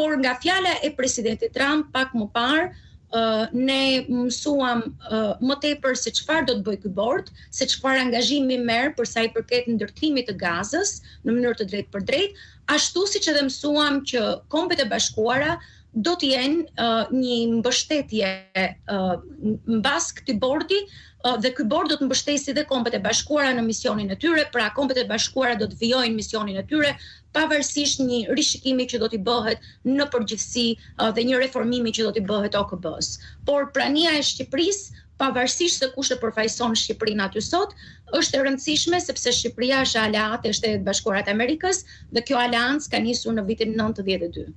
Por nga fjala e presidentit Trump pak më parë, ne mësuam më tepër se çfarë do të bëjë ky bord, se çfarë angazhimi merr për sa i përket ndërtimit të Gazës në mënyrë të drejtpërdrejtë, ashtu siç edhe mësuam që Kombet e Bashkuara do të jenë uh, një mbështetje uh, mbas këtij bordi uh, dhe ky bord do të mbështesë edhe Kombet e Bashkuara në misionin e tyre, pra Kombet e Bashkuara do të vijojnë misionin e tyre pavarësisht një rishikimi që do t'i bëhet në përgjithësi uh, dhe një reformimi që do t'i bëhet OKB-së. Por prania e Shqipërisë pavarësisht se kush e përfaqëson Shqipërinë aty sot, është e rëndësishme sepse Shqipëria është aleate e Shteteve të Bashkuara të Amerikës dhe kjo aleancë ka nisur në vitin 92.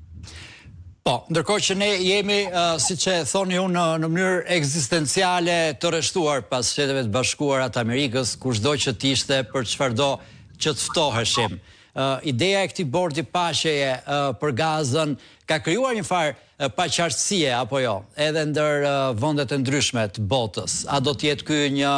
Po, ndërkohë që ne jemi, uh, siç e thoni ju, në, në mënyrë ekzistenciale të rreshtuar pas Shteteve të Bashkuara të Amerikës, kushdo që të ishte për çfarëdo që të ftoheshim. Uh, ideja e këtij bordi paqeje uh, për Gazën ka krijuar një farë paqartësie apo jo, edhe ndër vendet e ndryshme të botës. A do të jetë ky një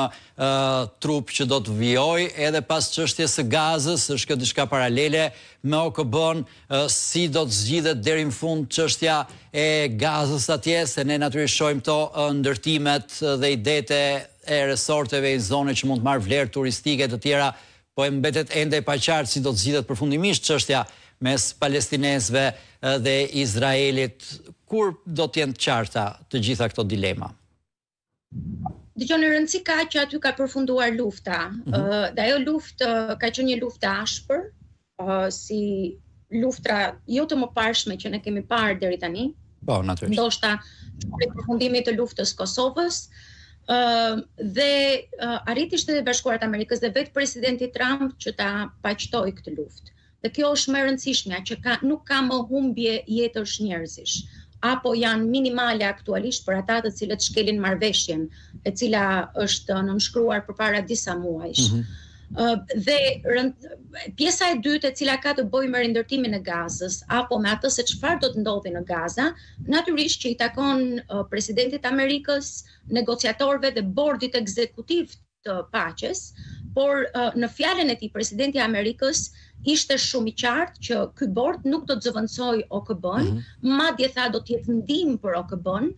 trup që do të vijojë edhe pas çështjes së Gazës, është kjo diçka paralele me OKB-në, si do të zgjidhet deri në fund çështja e Gazës atje, se ne natyrisht shohim këto ndërtimet dhe idetë e resorteve, një zone që mund të marrë vlerë turistike të tjera, Po e mbetet ende e paqartë si do të zgjidhet përfundimisht çështja mes palestinezëve dhe Izraelit. Kur do të jenë të qarta të gjitha këto dilema? Dëgjoni, rëndësi ka që aty ka përfunduar lufta. Mm -hmm. Dhe ajo luftë ka qenë një luftë e ashpër, si luftra jo të mëparshme që ne kemi parë deri tani. Po, natyrisht. Ndoshta prej përfundimit të luftës Kosovës, ë uh, dhe uh, arriti Shtetet e Bashkuara të Amerikës dhe vetë presidenti Trump që ta paqtojë këtë luftë. Dhe kjo është më e rëndësishmja që ka nuk ka më humbje jetësh njerëzish apo janë minimale aktualisht për ata të cilët shkelin marrëveshjen, e cila është nënshkruar përpara disa muajsh. Mm -hmm. Dhe pjesa e dytë e cila ka të bëjë me rindërtimin e Gazës apo me atë se çfarë do të ndodhi në Gaza, natyrisht që i takon presidentit të Amerikës, negociatorëve dhe bordit ekzekutiv të paqes, por në fjalën e tij presidenti i Amerikës ishte shumë i qartë që ky bord nuk do të zëvendësojë OKB-n, mm -hmm. madje tha do të jetë ndihmë për OKB-n,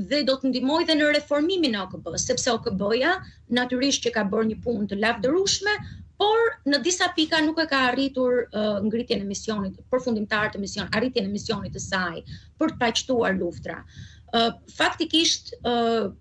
dhe do të ndihmojë dhe në reformimin e OKB-së, sepse OKB-ja natyrisht që ka bërë një punë të lavdërueshme, por në disa pika nuk e ka arritur uh, ngritjen e misionit përfundimtar të mision, arritjen e misionit të saj për të paqtuar luftra. Uh, faktikisht uh,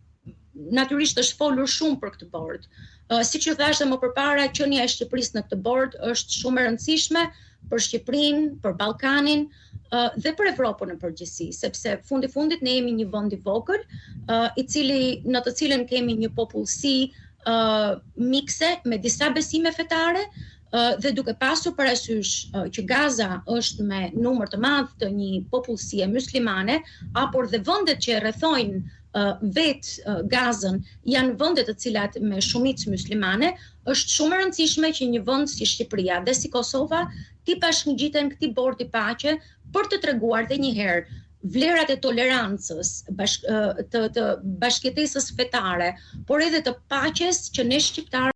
natyrisht është folur shumë për këtë bord. Uh, siç ju thashë më përpara, qenia e Shqipërisë në këtë bord është shumë e rëndësishme për Shqipërinë, për Ballkanin uh, dhe për Evropën në përgjithësi, sepse fundi fundit ne jemi një vend i vogël, uh, i cili në të cilën kemi një popullsi uh, mikse me disa besime fetare, dhe duke pasur parasysh që Gaza është me numër të madh të një popullsie muslimane, apo dhe vendet që e rrethojnë vetë Gazën janë vende të cilat me shumicë muslimane, është shumë e rëndësishme që një vend si Shqipëria dhe si Kosova t'i bashkëngjiten këtij bordi paqe për të treguar dhe një herë vlerat e tolerancës, bashk, të, të bashkëjetesës fetare, por edhe të paqes që ne shqiptarët.